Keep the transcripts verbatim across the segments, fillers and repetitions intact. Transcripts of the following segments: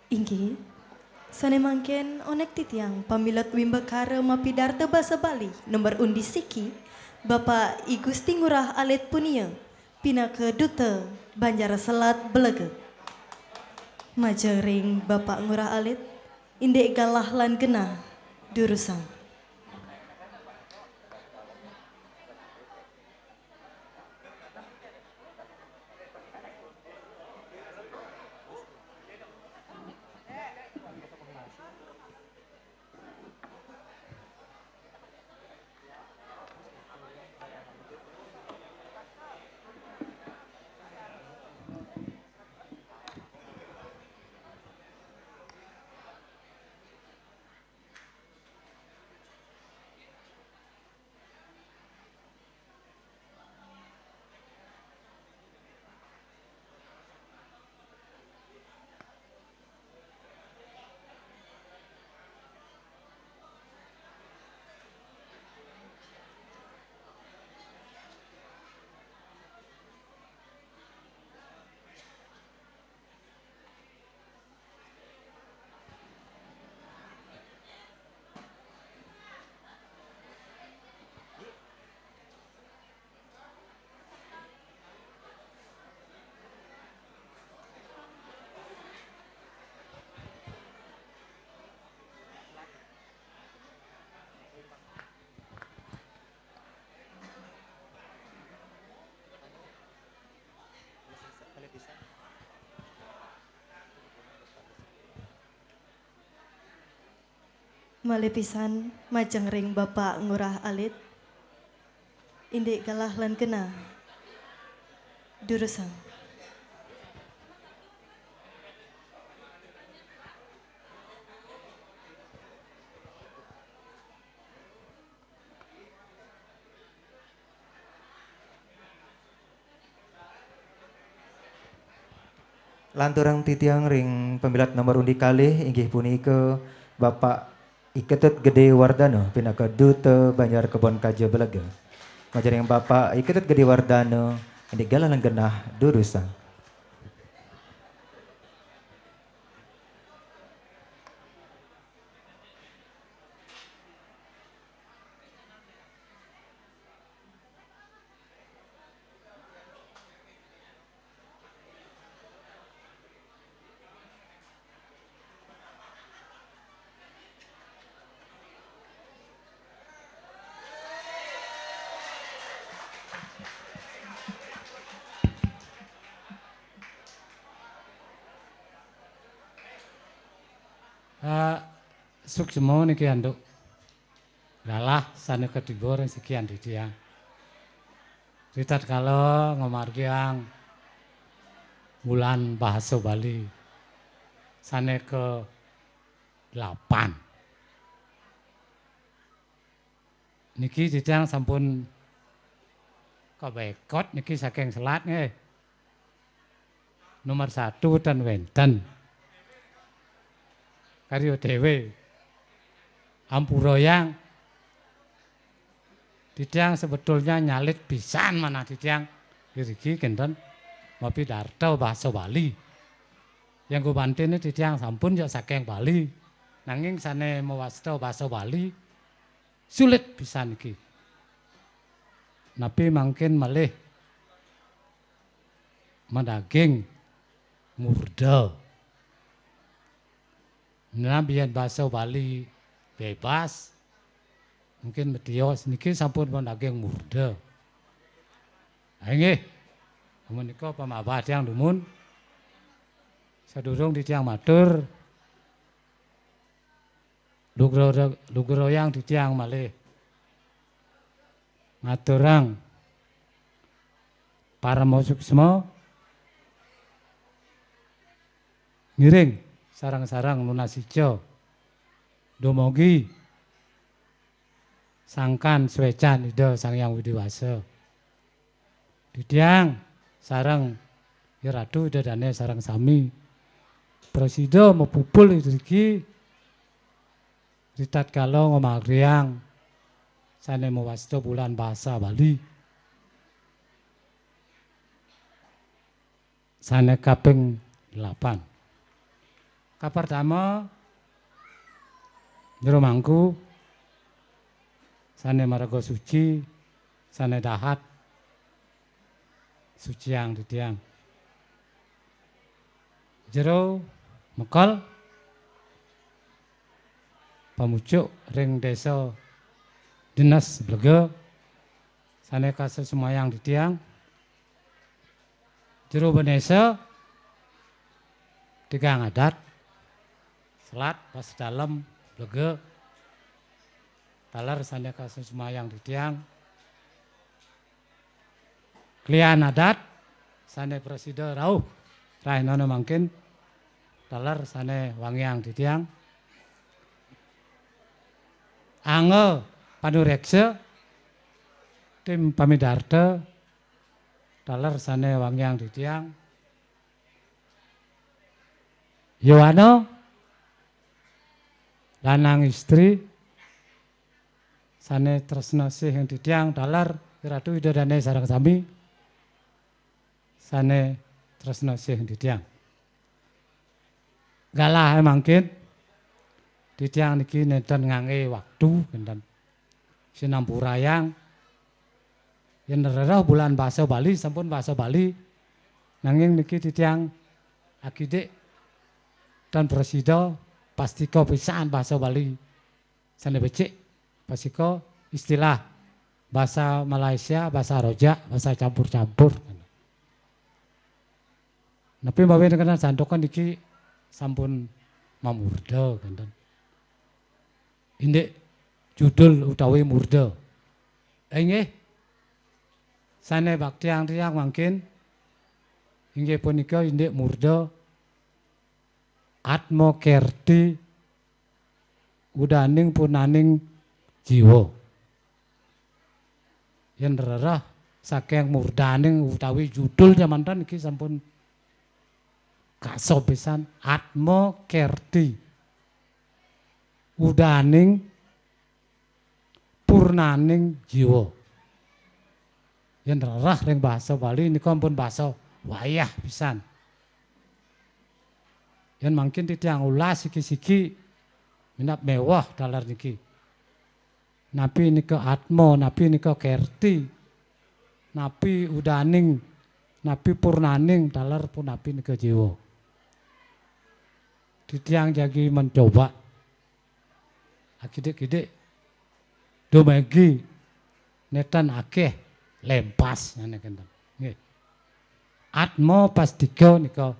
Inggih. Sané mangkin onék titiang pamilet wimbakara mapidarta basa Bali nomor undi siki, Bapak I Gusti Ngurah Alit Punia, pinaka Duta Banjar Selat Belega. Majeng ring Bapak Ngurah Alit, indik galah lan genah durusang. Malih pisan majeng ring Bapak Ngurah Alit. Indik galah lan genah durusang. Lanturang titiang ring pamilet nomor undi kalih, inggih punika Bapak I Ketut Gede Wardana pinaka Duta Banjar Kebon Kaja Belega. Majeng ring Bapak I Ketut Gede Wardana, indik galah lan genah durusang. Ah, suksma niki, Anduk. Galah sané katiba ring sikian titiang. Ritatkala ngamargiang Wulan Bahasa Bali sané ke delapan. Niki titiang sampun kabekot niki saking selat nggih. Nomor satu ten wénten. Karya dhéwé. Ampurayang. Titiang sebetulnya nyalit pisan manah titiang iriki kinten mapidarta basa Bali. Yang gumantiné titiang sampun ya saking Bali. Nanging sané mawasta basa Bali sulit pisan iki. Napi mangkin malih madaging murda. Nah, biyen basa Bali bebas, mungkin metios niki sampun madaging murda. Ah, inggih. Menika pamabah tiang dumun. Sadurung titiang matur, lugra-, lugrayang titiang malih ngaturang parama suksma, ngiring sareng-sareng nunas ica dumugi sangkan swecan Ida Sang Hyang Widi Wasa. Titiang sareng Ida Ratu Ida Dane sareng sami prasida mapupul iriki ritatkala ngamargiang sane mawasta Bulan Basa Bali sane kaping delapan. Kapertama, jero mangku, sane marga suci, sane dahat, suciang titiang. Jero mekel, pamucuk ring Desa Dinas Blega, sane kasesmayang titiang. Jero benesa, tigang adat, selat, pas dalem, Blega, taler sane kasesmayang titiang. Klian adat, sane prasida rauh, rahinane mangkin, taler sane wangiang titiang. Angga panureksa, tim pamidarta, taler sane wangiang titiang. Yowana, lanang istri, sane tresna sih ring titiang, taler Ratu Ida Dane sareng sami, sane tresna sih ring titiang. Galahe mangkin, titiang niki nenten ngangge waktu, nenten sinampurayang. Yen rereh bulan basa Bali, sampun basa Bali. Nanging niki titiang akidik tan prasida, pastika pisan basa Bali sane becik, pastika istilah basa Malaysia, basa rojak, basa campur-campur. Napi mawinan santukan niki sampun mamurda, kenten. Indik judul utawi murda. Inggih, sane baktiang tiang mangkin, inggih punika indik murda Atma Kerti Udaning Purnaning Jiwa. Yen rereh saking murdaning utawi judul jamanten niki sampun kaso pisan, Atma Kerti Udaning Purnaning Jiwa. Yen rereh ring basa Bali nika ampun basa wayah pisan. Yen mangkin titiang ulas siki-siki, minab meweh taler niki. Napi nika atma, napi nika kerti, napi udaning, napi purnaning, taler punapi nika jiwa. Titiang jagi mencoba. Akidik-kidik dumegi neten akeh lempas, ngene kenten. Nggih. Atma pastika nika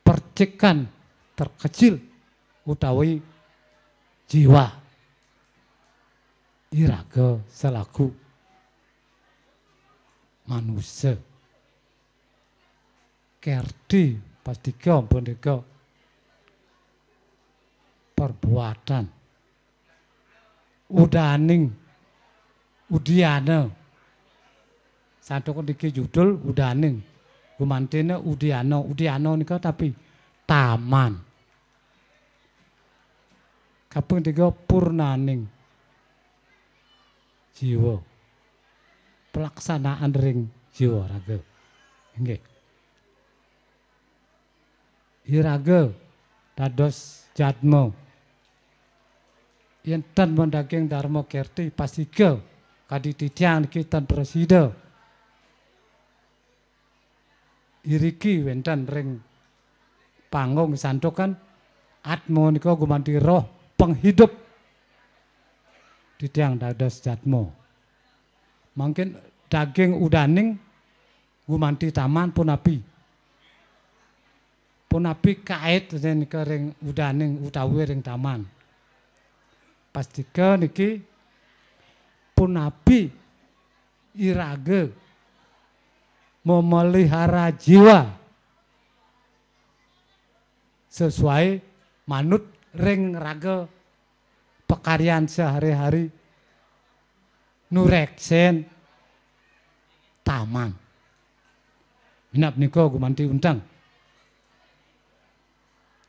percikan terkecil utawi jiwa iraga selaku manusa. Kerti pastika punika perbuatan udaning udiana. Santukan niki judul udaning. Gumantina udiana. Udiana nika tapi taman. Kaping tiga, purnaning jiwa. Pelaksanaan ring jiwa raga. Nggih. Iraga dados jadma. Yen tan madaging Darma Kerti, pastika kadi titiang niki tan prasida. Iriki wenten ring panggung santukan atma nika gumanti roh penghidup titiang dados jadma. Mangkin daging udaning gumanti taman punapi. Punapi kait nika ring udaning utawi ring taman. Pastika niki punapi iraga memelihara jiwa sesuai manut ring raga pakaryan sehari-hari nureksen taman. Minab nika gumanti unteng.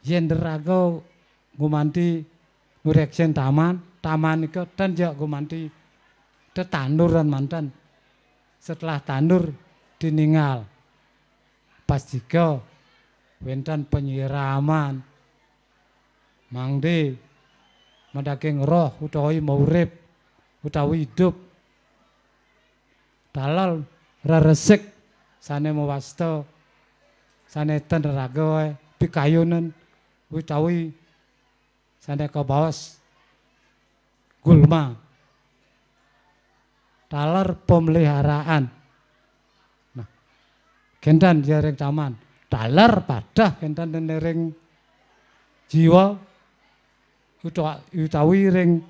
Yen raga gumanti nureksen taman, taman nika tan ja gumanti tetanduran manten. Setelah tandur diningal. Pastika wénten penyiraman. Mangdi madaging roh utawi maurip utawi idup. Taler reresik sané mawasta, sané ten raga pikayunen utawi sané kabaos gulma. Taler pemeliharaan. Nah, kénten ya ring taman. Taler padah kénten ring jiwa uta-, utawi ring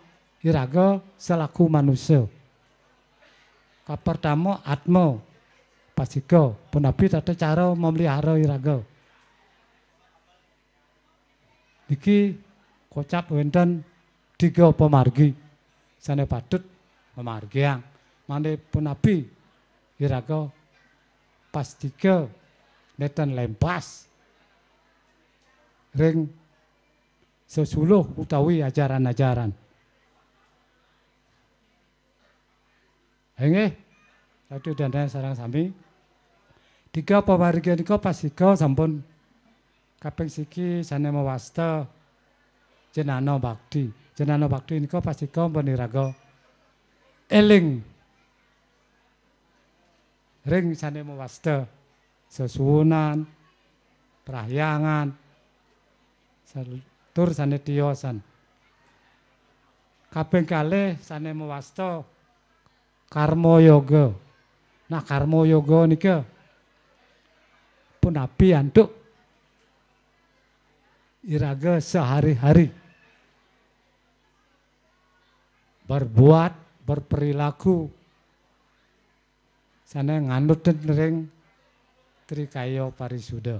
iraga selaku manusia. Kapertama atma pastika, punapi tata cara memelihara iraga. Niki kocap wénten tiga pamargi sané patut mamargiang. Mangda punapi iraga pastika nénten lempas ring sesuluh utawi ajaran-ajaran. Inggih, Ratu Dana sareng sami. Tiga pamargi nika pastika sampun kaping siki sané mawasta Jenana Bakti. Jenana Bakti nika pastika sampun iraga éling ring sané mawasta sesuwunan, prahyangan, sal-, tur sané tiosan. Kaping kalih sané mawasta karma yoga. Nah, karma yoga nika punapi antuk iraga sehari-hari berbuat, berperilaku sané nganutin ring Trikaya Parisuda.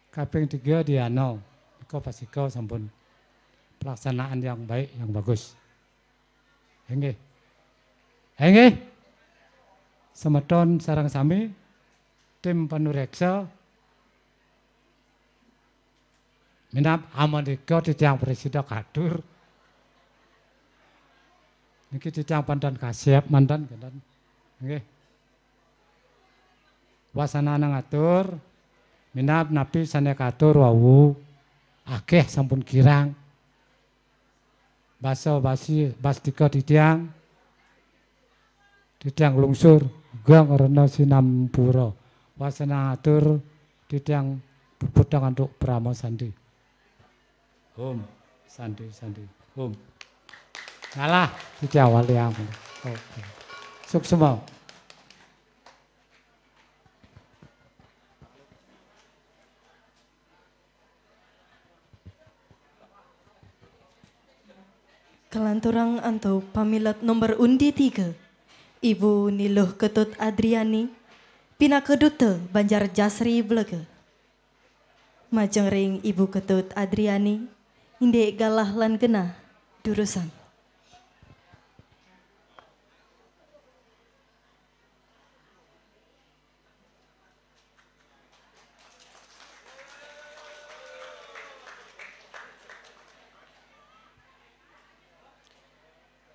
Kaping tiga diana, nika pastika sampun pelaksanaan yang baik, yang bagus. Inggih. Inggih. Semeton sareng sami, tim panureksa, minab amenika titiang presida katur. Niki titiang panten kasép manten kénten. Nggih. Wasanana ngatur, minab napi sané katur wau, akéh sampun kirang. Basa basi bastika titiang, titiang lungsur, geng rena sinampura. Wasanana ngatur, titiang puputang antuk parama santi. Om santi santi. Om. Ngalah, titiang waliang. Oke. Suksma. Kalanturang antuk pamilet nomor undi tiga, Ibu Niluh Ketut Adriani, pinaka duta Banjar Jasri Blega. Majeng ring Ibu Ketut Adriani, indik galah lan genah durusang.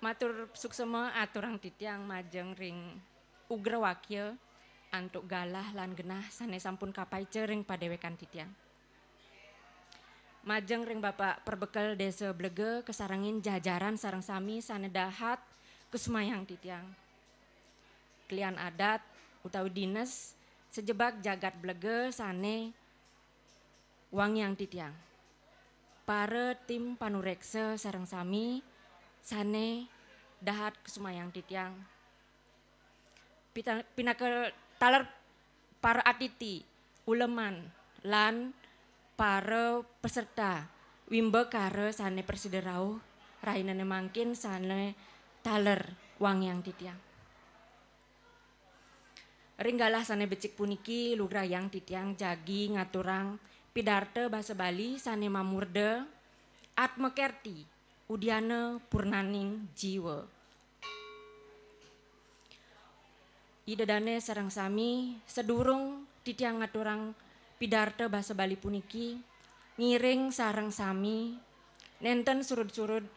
Matur suksma aturang titiang majeng ring Ugrawakya antuk galah lan genah sané sampun kapaica ring padéwékan titiang. Majeng ring Bapak Perbekel Désa Blega kasarengin jajaran sareng sami sané dahat kusumayang titiang. Klian adat utawi dinas sajebag jagat Blega sané wangiang titiang. Para tim panuréksa sareng sami sané dahat kusumayang titiang. Pita-, pinaka taler para atiti, uleman, lan para peserta wimbakara sané prasida rauh rahinané mangkin sané taler wangiang titiang. Ring galah sané becik puniki lugrayang titiang jagi ngaturang pidarta basa Bali sané mamurda Atma Kerti Udiana Purnaning Jiwa. Ida dané sareng sami, sadurung titiang ngaturang pidarta basa Bali puniki, ngiring sareng sami nénten surud-surud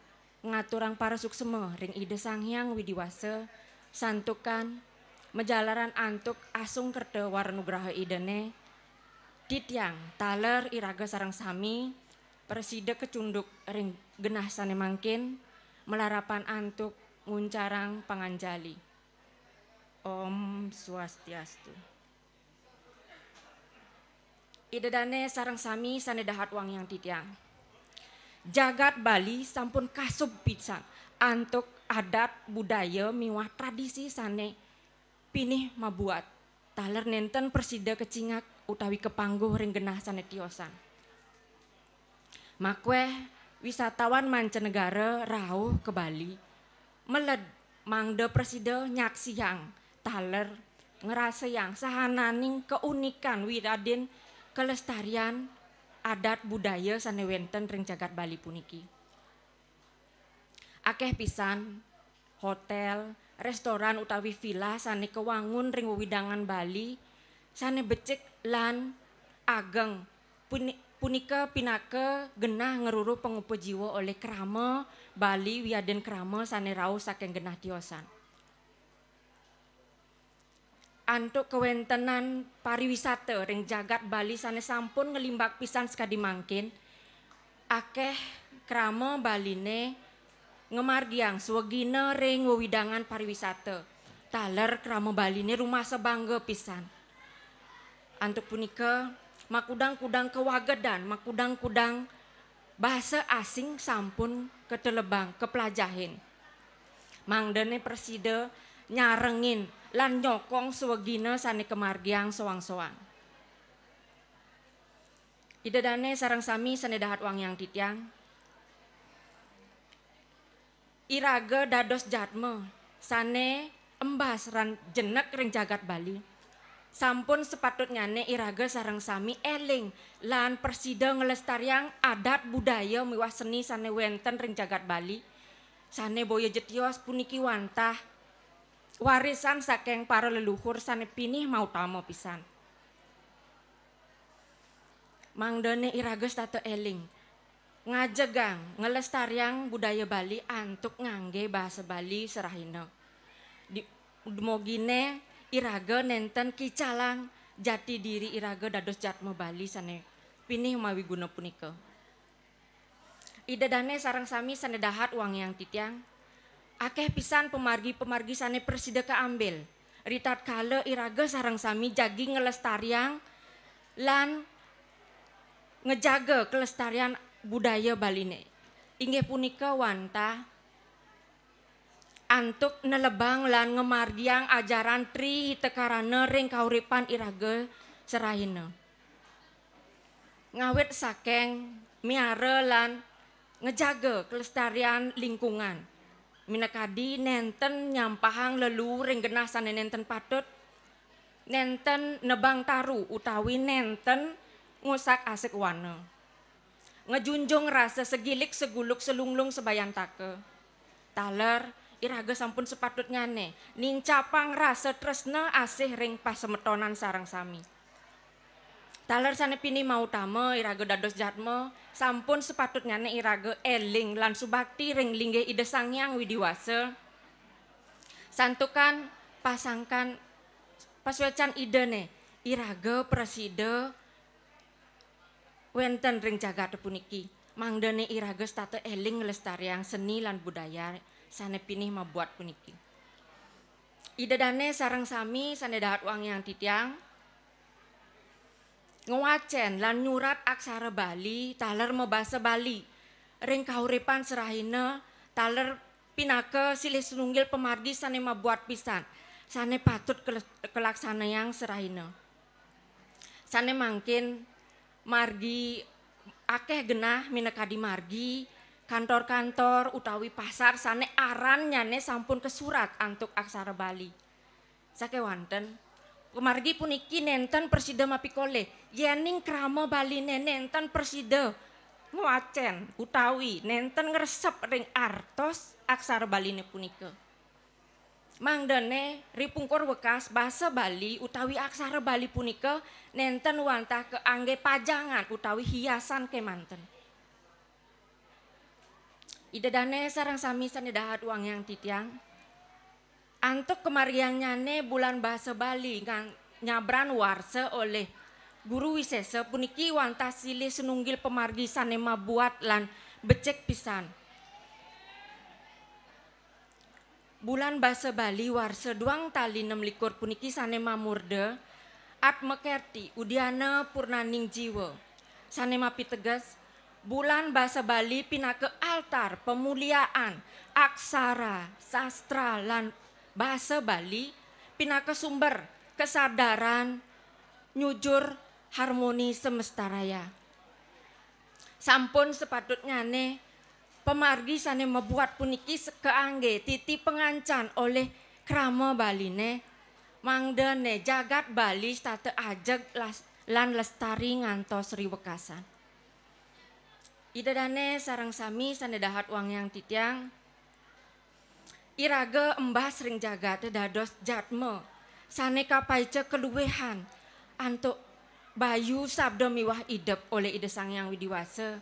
ngaturang parasuksma ring Ida Sang Hyang Widi Wasa, santukan majalaran antuk asung kerta wara nugraha Idané, Titiang, taler iraga sareng sami prasida kacunduk ring genah sane mangkin, malarapan antuk nguncarang panganjali. Om Swastiastu. Ida dane sareng sami sane dahat wangiang titiang. Jagat Bali sampun kasub pisan antuk adat, budaya miwah tradisi sane pinih mabuat. Taler nenten prasida kacingak utawi kapangguh ring genah sane tiosan. Makweh wisatawan mancanegara rauh ka Bali, meled mangda prasida nyaksiang taler ngrasayang sahananing kaunikan wiadin kalestarian adat budaya sane wenten ring jagat Bali puniki. Akeh pisan hotel, restoran utawi villa sane kawangun ring wewidangan Bali sane becik lan ageng. Puni-, punika pinaka genah ngruru pangupa jiwa olih krama Bali wiadin krama sane rauh saking genah tiosan. Antuk kawentenan pariwisata ring jagat Bali sane sampun nglimbak pisan sakadi mangkin, akeh krama Baline ngamargiang swagina ring wewidangan pariwisata. Taler krama Baline rumasa bangga pisan. Antuk punika, makudang-kudang kawagedan, makudang-kudang basa asing sampun katelebang, kaplajahin. Mangdane prasida nyarengin lan nyokong swagina sane kamargiang soang-soang. Ida dane sareng sami sane dahat wangiang titiang. Iraga dados jadma sane embas lan jenek ring jagat Bali. Sampun sapatutnyane iraga sareng sami eling lan prasida nglestariang adat budaya miwah seni sane wenten ring jagat Bali. Sane boya jetios puniki wantah warisan saking para leluhur sane pinih mautama pisan. Mangdane iraga setata eling, ngajegang, nglestariang budaya Bali antuk ngangge basa Bali serahina. Di, dumogine iraga nenten kicalang jati diri iraga dados jadma Bali sane pinih mawi guna punika. Ida dane sareng sami sane dahat wangiang titiang, akeh pisan pamargi-pamargi sane prasida kaambil. Ritatkala iraga sareng sami jagi nglestariang lan ngejaga kelestarian budaya Baline. Inggih punika wantah antuk nelebang lan ngamargiang ajaran Tri Hita Karana ring kauripan iraga serahina. Ngawit saking miara lan ngejaga kelestarian lingkungan. Minakadi nenten nyampahang leluru ring genah sane nenten patut, nenten nebang taru utawi nenten ngusak-asik wana. Ngejunjung rasa segilik seguluk selunglung sabayantaka. Taler, iraga sampun sapatutnyane nincapang rasa tresna asih ring pasemetonan sareng sami. Taler sane pinih mautama, iraga dados jadma, sampun sapatutnyane iraga eling lan subakti ring linggih Ida Sang Hyang Widi Wasa. Santukan pasangkan pasuecan Idane, iraga prasida wenten ring jagat puniki. Mangdane iraga setata eling nglestariang seni lan budaya sane pinih mabuat puniki. Ida dane sareng sami sane dahat wangiang titiang, ngwacen lan nyurat aksara Bali taler mabasa Bali ring kauripan serahina taler pinaka silih sinunggil pamargi sane mabuat pisan, sane patut kele-, kalaksanayang serahina. Sane mangkin margi akeh genah minakadi margi, kantor-kantor utawi pasar sane arannyane sampun kasurat antuk aksara Bali. Sakewanten, pamargi puniki nenten prasida mapikolih yening krama Baline nenten prasida ngwacen utawi nenten ngresep ring artos aksara Baline punika. Mangdane ripungkur wekas basa Bali utawi aksara Bali punika nenten wantah kaangge pajangan utawi hiasan kemanten. Ida dane sareng sami sane dahat wangiang titiang. Antuk kamargiannyane bulan basa Bali ngan-, nyabran warsa olih Guru Wisesa puniki wantah silih sinunggil pamargi sane mabuat lan becik pisan. Bulan Basa Bali warsa duang tali nem likur puniki sane mamurda Atma Kerti Udiana Purnaning Jiwa, sane mapiteges Bulan Basa Bali pinaka altar pamuliaan aksara, sastra, lan basa Bali pinaka sumber kasadaran nyujur harmoni semesta raya. Sampun sapatutnyane pamargi sane mabuat puniki se-, kaangge titi pangancan olih krama Baline, mangdane jagat Bali setata ajeg las-, lan lestari ngantos riwekasan. Ida dane sareng sami sane dahat wangiang titiang, iraga embas ring jagate dados jatma sane kapaica kaluihan antuk bayu, sabda miwah idep olih Ida Sang Hyang Widi Wasa.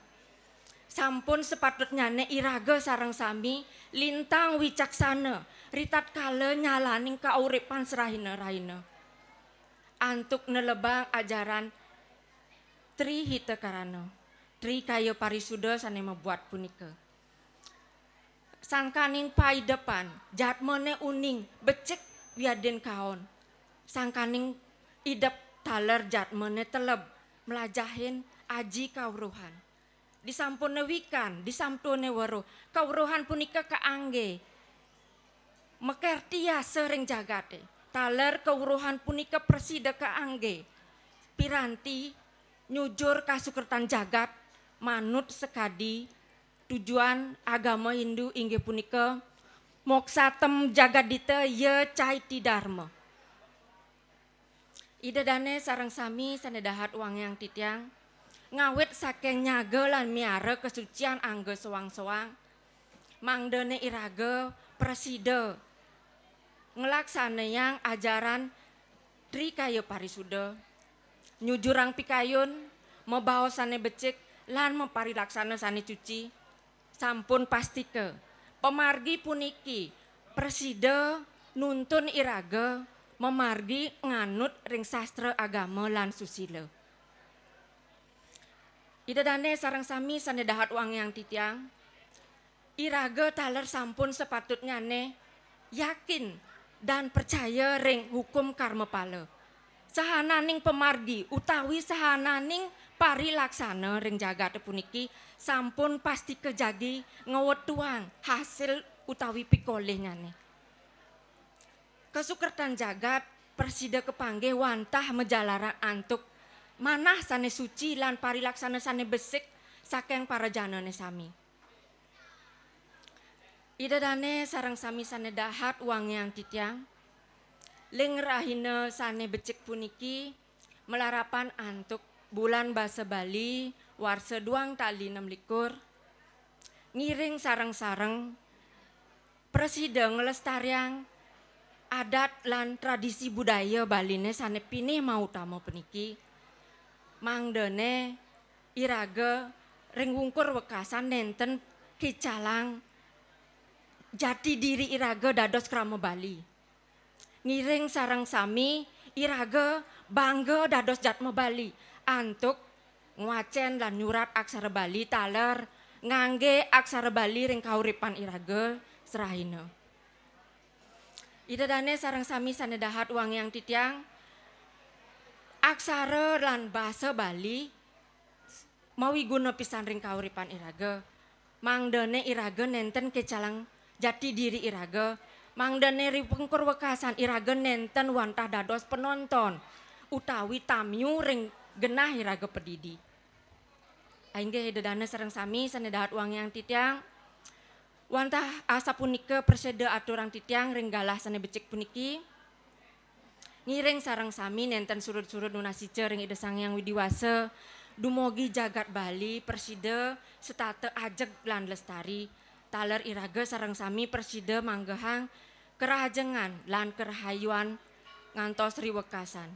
Sampun sapatutnyane iraga sareng sami lintang wicaksana ritatkala nyalaning kauripan sarahina-rahina antuk nelebang ajaran Tri Hita Karana, Tri Kaya Parisuda sane mabuat punika. Sangkaning paidepan, jatmane uning, becik wiadin kaon. Sangkaning idep taler jatmane teleb, mlajahin aji kauruhan. Disampune wikan, disampune weruh, kauruhan punika kaangge. Makerti yasa ring jagate. Taler kauruhan punika prasida kaangge piranti nyujur kasukretan jagat manut sakadi tujuan agama Hindu inggih punika Moksartham Jagadhita Ya Caiti Dharma. Ida dane sareng sami sane dahat wangiang titiang, ngawit saking nyaga lan miara kasucian angga soang-soang, mangdane iraga prasida nglaksanayang ajaran Tri Kaya Parisuda, nyujurang pikayun, mabaos sane becik, lan maparilaksana sane cuci, sampun pastika pamargi puniki prasida nuntun iraga mamargi nganut ring sastra agama lan susila. Ida dane sareng sami sane dahat wangiang titiang, iraga taler sampun sapatutnyane yakin dan percaya ring hukum karma pala. Sahananing pamargi utawi sahananing parilaksana ring jagate puniki sampun pastika jagi ngwetuang hasil utawi pikolihnyane. Kasukretan jagat prasida kapanggih wantah majalaran antuk manah sane suci lan parilaksana sane besik saking parajanane sami. Ida dane sareng sami sane dahat wangiang titiang, ling rahina sane becik puniki malarapan antuk Bulan Basa Bali warsa duang tali nem likur, ngiring sareng-sareng prasida nglestariang adat lan tradisi budaya Baline sane pinih mautama puniki, mangdane iraga ring wungkur wekasan nenten kicalang jati diri iraga dados krama Bali. Ngiring sareng sami iraga bangga dados jatma Bali antuk ngwacen lan nyurat aksara Bali taler ngangge aksara Bali ring kauripan iraga serahina. Ida dane sareng sami sane dahat wangiang titiang, aksara lan basa Bali mawiguna pisan ring kauripan iraga. Mangdane iraga nenten kecalang jati diri iraga. Mangdane ring pungkur wekasan iraga nenten wantah dados penonton utawi tamiu ring genah iraga padidi. Inggih Ida dane sareng sami sane dahat wangiang titiang. Wantah asapunika prasida aturang titiang ring galah sane becik puniki. Ngiring sareng sami nenten surud-surud nunas ica ring Ida Sang Hyang Widi Wasa, dumogi jagat Bali prasida setata ajeg lan lestari, taler iraga sareng sami prasida manggehang karahajengan lan karahayuan ngantos riwekasan.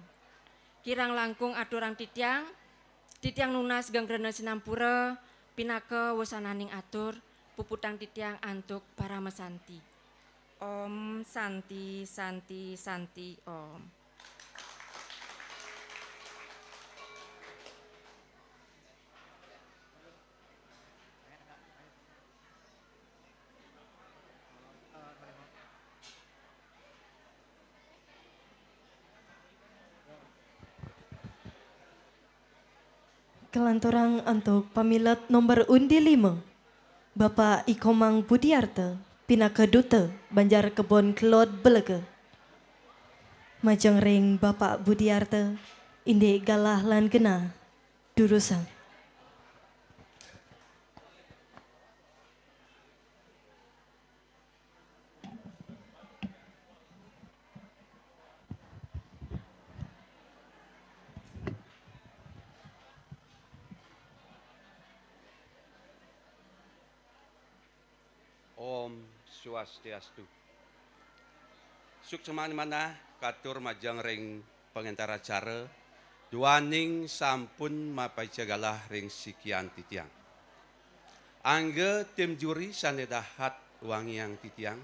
Kirang langkung aturang titiang, titiang nunas geng rena sinampura pinaka wusananing atur, puputang titiang antuk paramasanti. Om Santi, Santi, Santi, Om. Kalanturang antuk pamilet nomor undi lima, Bapak I Komang Budiarta, pinaka duta Banjar Kebon Kelod Belega. Majeng ring Bapak Budiarta, indik galah lan genah, durusang. Om Swastiastu. Suksmaning manah katur majeng ring pangenter acara, duaning sampun mapaica galah ring sikian titiang. Angga tim juri sane dahat wangiang titiang,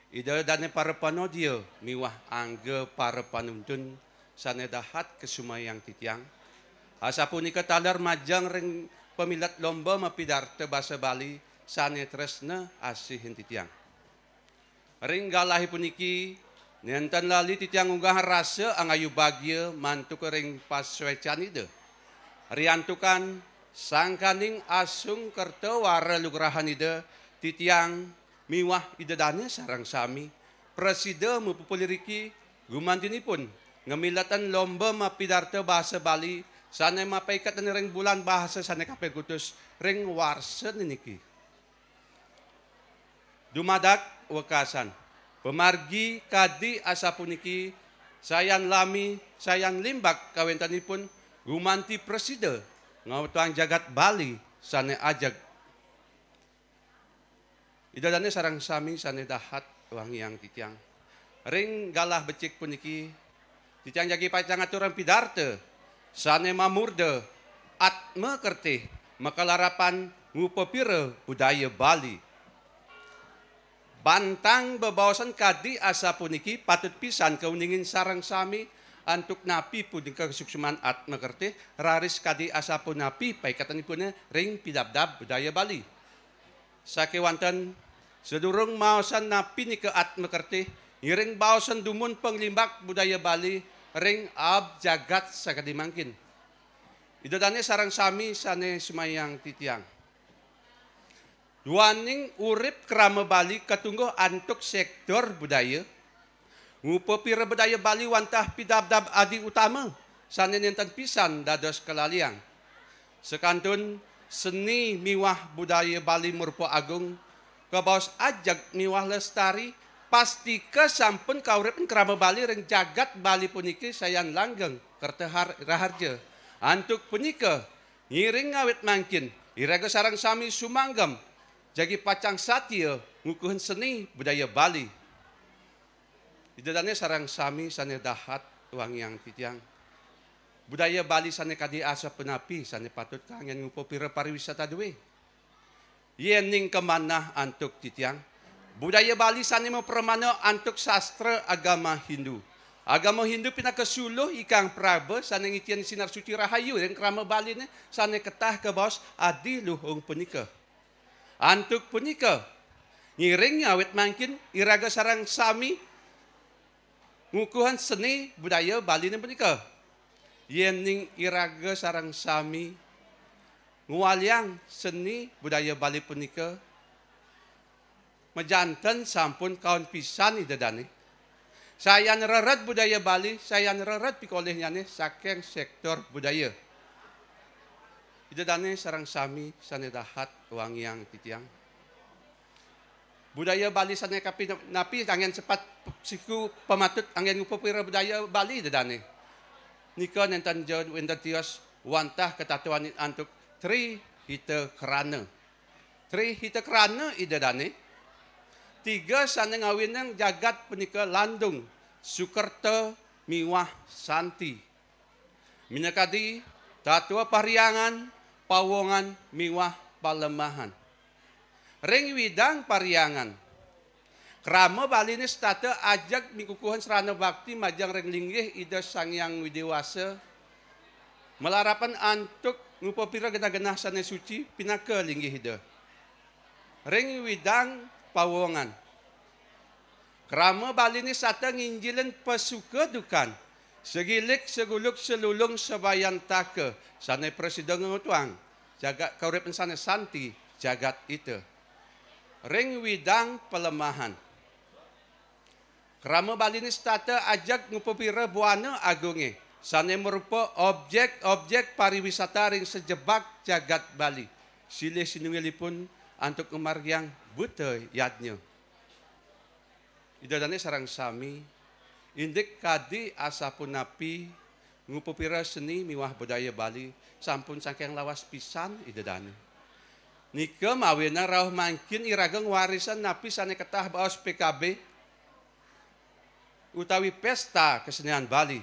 Ida dane para panodia miwah angga para panuntun sane dahat kasumayang titiang. Asapunika taler majeng ring pamilet lomba mapidarta basa Bali sane tresna asihin titiang. Ring galahe puniki, nenten lali titiang ngunggah rasa angayu bagia mantuk ring pasuecan Ida. Riantukan sangkaning asung kerta wara lugrahan Ida, titiang miwah Ida dane sareng sami prasida mapupuliriki gumantinipun ngamiletan lomba mapidarta basa Bali sane mapaiketan ring Bulan Bahasa sane kaping kutus ring warsa niki. Dumadak wekasan, pamargi kadi asapuniki, sayan lami, sayan limbak kawentenipun gumanti prasida ngawetuang jagat Bali sane ajeg. Ida dane sareng sami sane dahat wangiang titiang. Ring galah becik puniki, titiang jagi pacang ngaturang pidarta sane mamurda Atma Kertih makalarapan ngupapira budaya Bali. Bantang bebaosan kadi asapuniki patut pisan kauningin sareng sami antuk napi punika kasuksman Atma Kertih, raris kadi asapunapi paiketanipune ring pidabdab budaya Bali. Sakewanten, sadurung maosan napi nika Atma Kertih, ngiring baosan dumun panglimbak budaya Bali ring aab jagat sakadi mangkin. Ida dane sareng sami sane sumayang titiang. Duaning urip krama Bali katungguh antuk sektor budaya, ngupapira budaya Bali wantah pidabdab adi utama sane nenten pisan dados kalaliang. Sakantun seni miwah budaya Bali marupa agung, kabaos ajeg miwah lestari, pastika sampun kauripan krama Bali ring jagat Bali puniki sayan langgeng kerta har-, raharja. Antuk punika, ngiring ngawit mangkin, iraga sareng sami sumanggem jagi pacang satia ngukuhin seni budaya Bali. Ida dane sareng sami sane dahat wangiang titiang. Budaya Bali sane kadi asapunapi sane patut kanggen ngupapira pariwisata due. Yening kamanah antuk titiang, budaya Bali sane mapramana antuk sastra agama Hindu. Agama Hindu pinaka suluh ikang praba sane ngicen sinar suci rahayu ring krama Baline sane ketah kabaos Adi Luhung punika. Antuk punika, ngiring ngawit mangkin iraga sareng sami ngukuhan seni budaya Baline punika. Yening iraga sareng sami ngwaliang seni budaya Bali punika, majanten sampun kaon pisan Ida dane. Sayan rered budaya Bali, sayan rered pikolihnyane saking sektor budaya. Ida dane sareng sami sane dahat wangiang titiang. Budaya Bali sane kapi-, napi anggen sepat siku pamatut anggen ngupapira budaya Bali Ida dane. Nika nenten ja wenten tios wantah katatuanin antuk Tri Hita Karana. Tri Hita Karana Ida dane, tiga sane ngawinang jagat punika landung, sukerta miwah santi. Minakadi tatua Pariangan, Pawongan miwah Palemahan. Ring widang Pariangan, krama Baline setata ajeg mikukuhan srana bakti majeng ring linggih Ida Sang Hyang Widi Wasa, malarapan antuk ngupapira genah-genah sane suci pinaka linggih Ida. Ring widang Pawongan, krama Baline sata nginjilin pasuka dukan Segilik, seguluk, selulung, sabayantaka, sane prasida ngwetuang jagat kauripan sane santi jagat ita. Ring widang palemahan, krama Baline setata ajeg ngupapira buana agunge, sane marupa objek-objek pariwisata ring sajebag jagat Bali. Silih sinunggilipun antuk ngamargiang buta yadnya. Ida dane sareng sami, indik kadi asapunapi ngupapira seni miwah budaya Bali, sampun saking lawas pisan Ida dane. Nika mawinan rauh mangkin iraga ngwarisan napi sane ketah baos P K B utawi Pesta Kesenian Bali.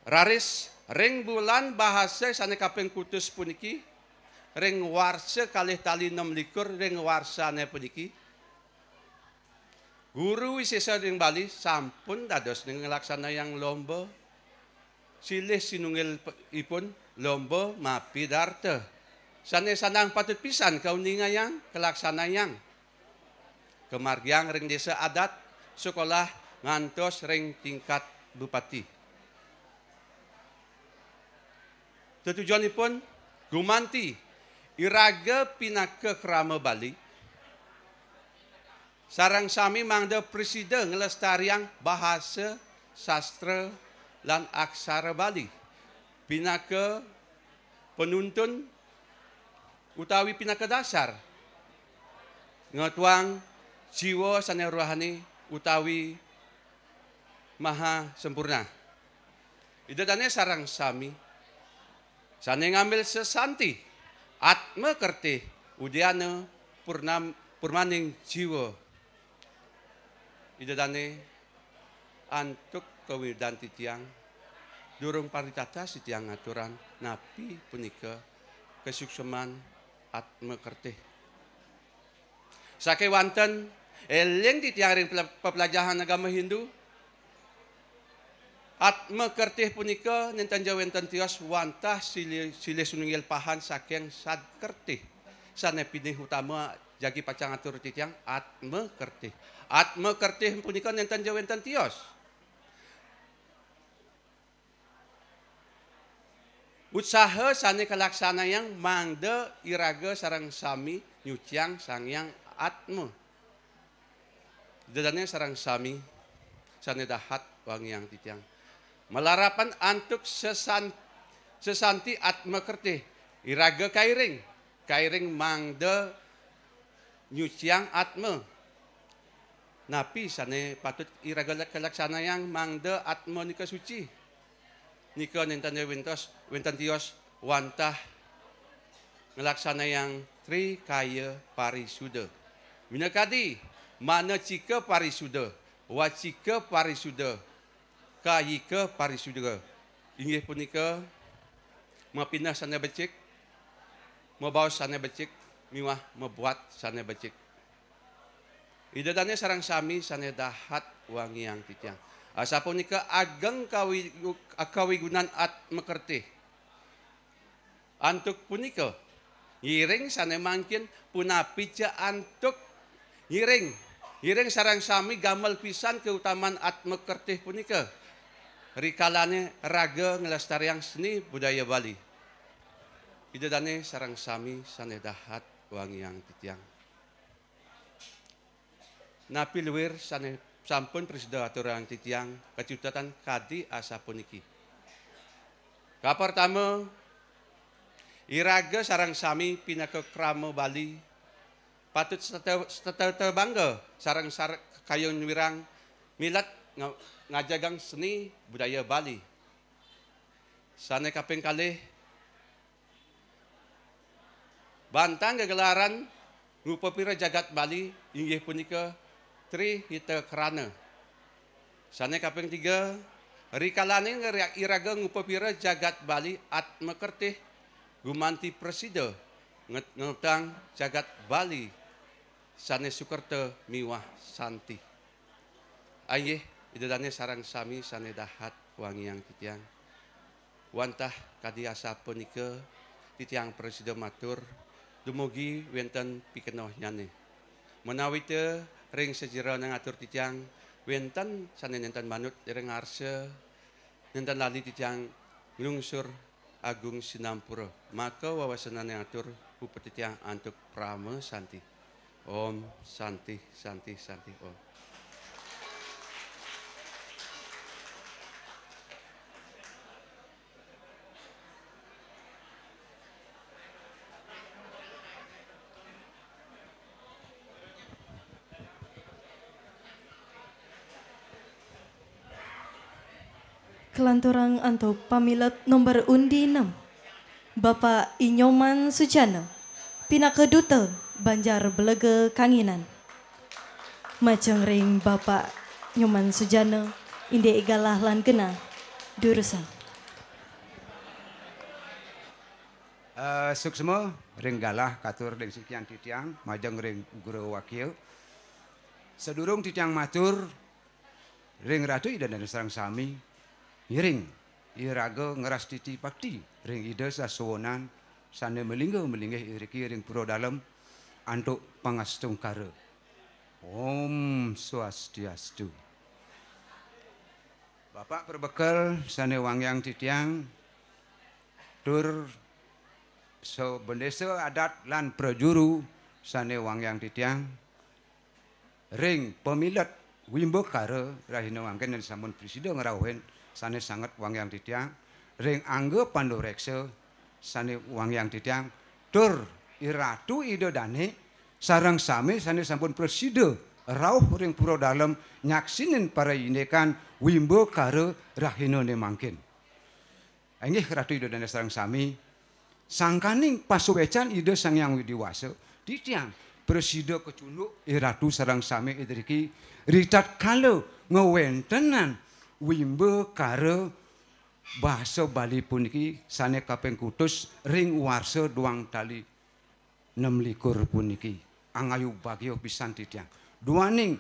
Raris ring bulan bahasa sane kaping kutus puniki, ring warsa kalih tali nem likur ring warsane puniki, guru wisesa ring Bali sampun dados nglaksanayang lomba. Silih sinunggilipun lomba mapidarta, sane sandang patut pisan kauningayang, kalaksanayang. Kamargiang ring desa adat, sekolah, ngantos ring tingkat bupati. Tetujonipun gumanti iraga pinaka krama Bali sareng sami mangda prasida nglestariang bahasa, sastra, lan aksara Bali pinaka penuntun utawi pinaka dasar ngwetuang jiwa sane rohani utawi maha sempurna. Ida dane sareng sami sane ngambil sesanti, atma kertih, udiana purnam-, purmaning jiwa. Ida dane antuk kawidan titiang, durung paritatas titiang ngaturang napi punika kasuksman atma kertih. Sakewanten, eling titiang ring pela-, pepelajahan agama Hindu, atma kertih punika nenten ja wenten tios wantah silih, silih sinunggil pahan saking sad kertih. Sane pinih utama jagi pacang atur titiang atma kertih. Atma kertih punika nenten ja wenten tios. Utsaha sane kalaksanayang mangda iraga sareng sami nyuciang Sang Hyang Atma. Ida dane sareng sami sane dahat wangiang titiang. Malarapan antuk sesan-, sesanti atma kertih, iraga kairing, kairing mangda nyuciang atma. Napi sane patut iraga lak-, kalaksanayang mangda atma nika suci? Nika nenten wentos, wenten tios wantah nglaksanayang trikaya parisuda. Minakadi manacika parisuda, wacika parisuda, kayika parisuda. Inggih punika mapineh sane becik, mabaos sane becik, miwah mabuat sane becik. Ida dane sareng sami sane dahat wangiang titiang. Asapunika ageng kawi-, kawigunan atma kertih. Antuk punika, ngiring sane mangkin punapi ca antuk ngiring, ngiring sareng sami gamel pisan kautaman atma kertih punika. Rikalane raga nglestariang seni budaya Bali. Ida dane sareng sami sane dahat wangiang titiang. Napi luir sane sampun prasida aturang titiang kacutetan kadi asapuniki. Kapertama, iraga sareng sami pinaka krama Bali patut setata, setata bangga sareng sar-, kayun wirang milet nga-, ngajegang seni budaya Bali. Sane kaping kalih, bantang gegelaran ngupapira jagat Bali inggih punika Tri Hita Karana. Sane kaping tiga, rikalane ngeri-, iraga ngupapira jagat Bali atma kertih gumanti prasida nget-, ngetang jagat Bali sane sukerta miwah santi. Inggih, Ida dane sareng sami sane dahat wangiang titiang. Wantah kadi asapunika titiang prasida matur, dumugi wenten pikenohnyane. Menawita ring sajeroning atur titiang wenten sane nenten manut ring arsa, Nénten lali titiang nglungsur agung sinampura. Maka wawasenane atur puput titiang antuk Parama Santi. Om Santi, Santi, Santi, Om. Kalanturang antuk pamilet nomor undi enam, Bapak I Nyoman Sujana, pinaka Duta Banjar Belega Kanginan. Majeng ring Bapak Nyoman Sujana, indik galah lan genah durusang. Eh, suksma ring galah katur ring sikian titiang majeng ring guru wakia. Sadurung titiang matur ring Ratu Ida Dane sareng sami, ngiring iraga ngrastiti bakti ring Ida Sasowanan sane malingga malinggih iriki ring pura dalem antuk pangastungkara. Om Swastiastu. Bapak prabekel sane wangiang titiang, tur sabendesa adat lan prajuru sane wangiang titiang, ring pamilet wimbakara rahina mangkin sane sampun prasida ngrauhin sane sanget wangiang titiang, ring angga pandureksa sane wangiang titiang, tur Iratu Ida Dane sareng sami sane sampun prasida rauh ring pura dalem nyaksinin paraindikan wimbakara rahinane mangkin. Inggih Ratu Ida Dane sareng sami, sangkaning pasuecan Ida Sang Hyang Widi Wasa, titiang prasida kacunduk Iratu sareng sami iriki ritatkala ngwentenang wimbakara basa Bali puniki sane kaping kutus ring warsa duang tali nem likur puniki. Angayu bagia pisan titiang. Duaning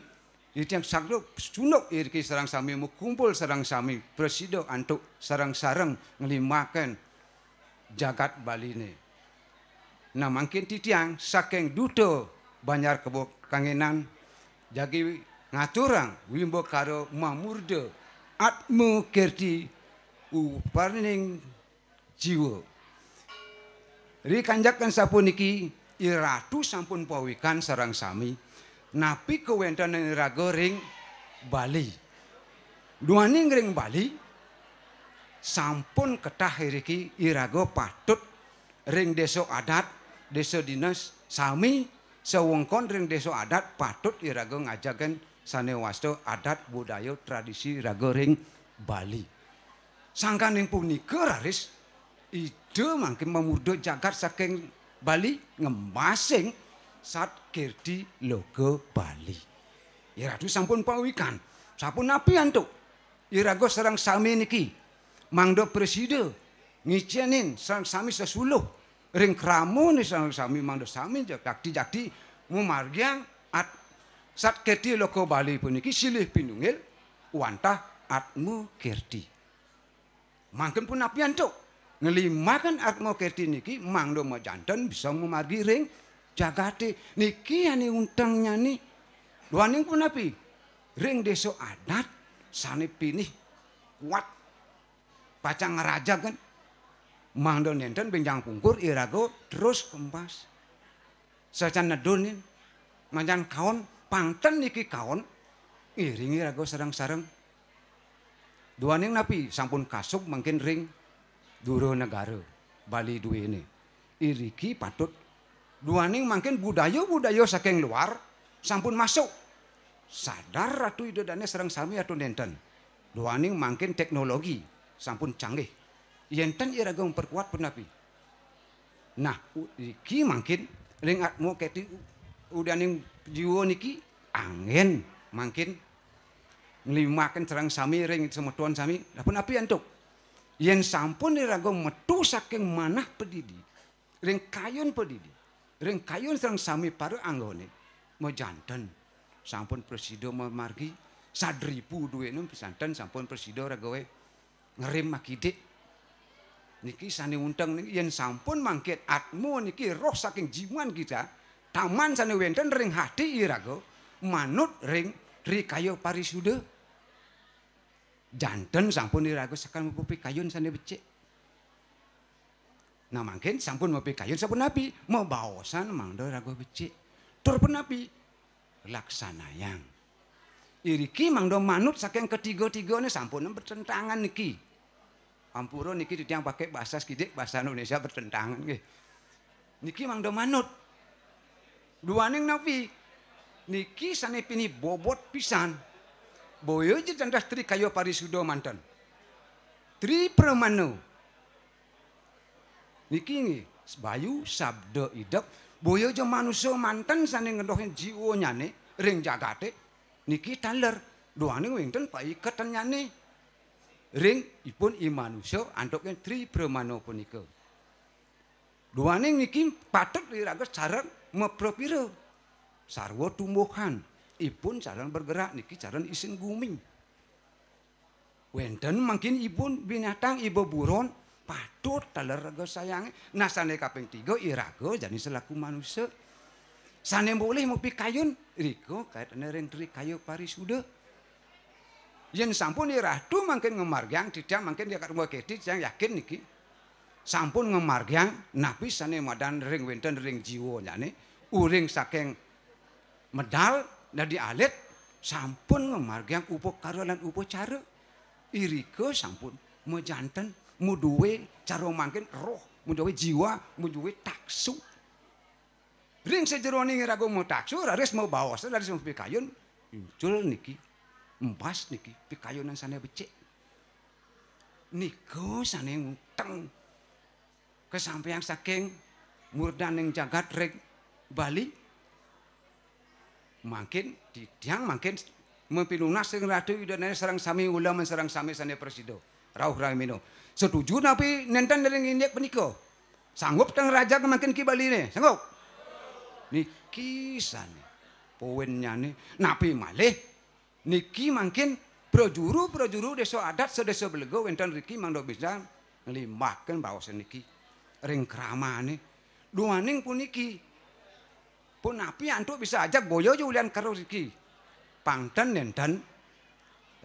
titiang saged sunduk iriki sareng sami makumpul sareng sami prasida antuk sareng-sareng nglimaken jagat Baline. Nah, mangkin titiang saking Duta Banjar Kebo Kangenan jagi ngaturang wimbakara mamurda Atma Kirti Uparning Jiwa. Ri kanjakan sapuniki, Iratu sampun pawikan sareng sami, napi kawentenan iraga ring Bali. Duaning ring Bali, sampun ketah iriki iraga patut ring desa adat, desa dinas, sami sawengkon ring desa adat patut iraga ngajagan sane wasta adat budaya tradisi iraga ring Bali. Sangkaning punika raris Ida mangkin mamurda jagat saking Bali ngembasing Sat Kirti Loka Bali. Iratu sampun pawikan. Sapunapi antuk iraga sareng sami niki mangda prasida ngicenin sareng sami sesuluh ring kramane sareng sami mangda sami jakti-jakti mamargiang at-, Sat Kirti Loka Bali puniki silih pinunggil wantah Atma Kirti. Mangkin punapi antuk nglimaken Atma Kirti niki mangda majanten bisa mamargi ring jagate. Niki ane untengnyane. Duaning punapi ring desa adat sane pinih kuat pacang ngrajagan mangda nenten benjang pungkur iraga terus kempas. Sacan nedunin mancan kaon pangten niki kaon ngiringi iraga sareng-sareng. Duaning napi sampun kasub mangkin ring dura negara Bali duene. Iriki patut duaning mangkin budaya-budaya saking luar sampun masuk. Sadar Ratu Ida Dane sareng sami atau nenten. Duaning mangkin teknologi sampun canggih. Yenten iraga memperkuat punapi. Nah, u-, iki mangkin ring Atma Kirti u-, udaning jiwa niki anggen mangkin nglimaken sareng sami ring semeton sami. Lah punapi antuk? Yen sampun iraga metu saking manah padidi, ring kayun padidi, ring kayun sareng sami para anggone, majanten sampun prasida mamargi, sadripu duene pisanten sampun prasida ragawe ngerim makidik. Niki sane unteng niki yen sampun mangkin atma niki roh saking jiwan kita, taman sane wenten ring hati iraga, manut ring rikaya parisuda. Janten sampun iraga sakan mapikayun sane becik. Nah, mangkin sampun mapikayun sapunapi? Mabaosan mangda raga becik. Tur punapi? Laksanayang. Iriki mangda manut saking ketiga-tigane sampun bertentangan niki. Ampura niki titiang pakai bahasa sekidik, bahasa Indonesia bertentangan nggih. Niki mangda manut. Duaning napi? Niki sane pini bobot pisan. Boya ja dados trikaya parisuda manten. Tri pramana. Niki nggih, bayu, sabda, idep, boya ja manusa manten sane ngedohin jiwanyane ring jagate, niki taler. Duaning wenten paiketannyane ring ipun i manusa antuk tri pramana punika. Duaning niki patut iraga sareng maprapira. Sarwa tumbuhan, ipun sareng bergerak niki sareng isin gumi. Wenten mangkin ipun binatang iba buron, patut taler raga sayange. Nah, sane kaping tiga iraga jani selaku manusa. Sane boleh mapikayun, rika kaitane ring trikaya parisuda. Yen sampun Iratu mangkin ngamargiang titiang mangkin ya karma keti, titiang yakin niki. Sampun ngamargiang napi sane madan ring wenten ring jiwanyane, uring saking medal dadi alit, sampun ngamargiang upakara lan upacara. Irika sampun majanten, maduwe cara mangkin roh, maduwe jiwa, maduwe taksu. Ring sajeroning iraga mataksu, raris mabaos, raris mapikayun, muncul niki, embas niki, pikayunan sane becik. Nika sane nguteng kasampaiang saking murdaning jagat ring Bali. Mangkin, titiang mangkin mapinunas ring Ratu Ida Dane sareng sami ulama sareng sami sane prasida. Rauh ring mino. Setuju napi nenten ring indik punika? Sanggup teng raja mangkin ki Baline? Sanggup? Niki sane poinnyane. Napi malih? Niki mangkin prajuru-prajuru desa adat sadesa Belega wenten riki mangda bisa nglimbahken baosan niki ring kramane. Duaning puniki, punapi antuk bisa ajak boya ja ulian karo riki. Pangten nenten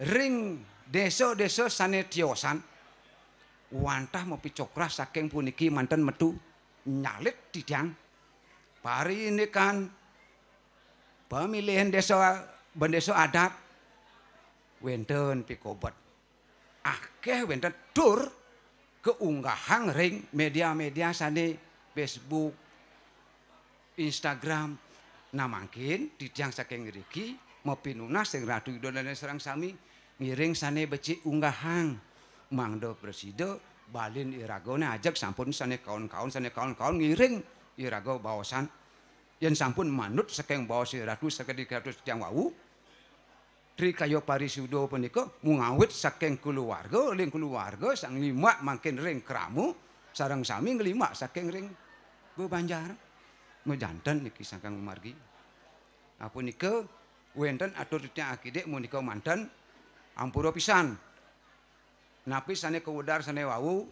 ring desa-desa sane tiosan wantah mapicokrah saking puniki manten metu nyalit titiang. Parindikan pamilihan desa, bendesa adat, wenten pikobet. Akeh wenten tur kaunggahang ring media-media sane Facebook, Instagram. Nah, mangkin titiang saking ngriki mapinunas ring Ratu Ida Dane sareng sami ngiring sane becik unggahang. Mangda prasida balin iragane ajak sampun sane kaon-kaon, sane kaon-kaon ngiring iraga baosan. Yen sampun manut saking baos Ratu sakedik Ratu titiang wau, trikaya parisuda punika mung awit saking kulawarga, ring kulawarga sang nglimbak mangkin ring krama, sareng sami nglimbak saking ring bebanjar. Majanten niki saking margi. Apunika wenten atur titiang akidik punika manten, ampura pisan. Napi sane kawedar sane wau,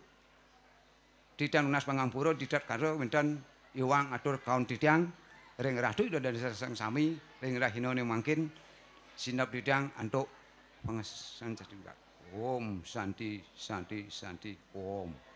titiang nunas pangampura, ditat karo wenten iwang atur kaon titiang ring Ratu Ida Dane sareng sami ring rahinane mangkin, sineb titiang antuk pangesan satumbak. Om Santi, Santi, Santi, Om.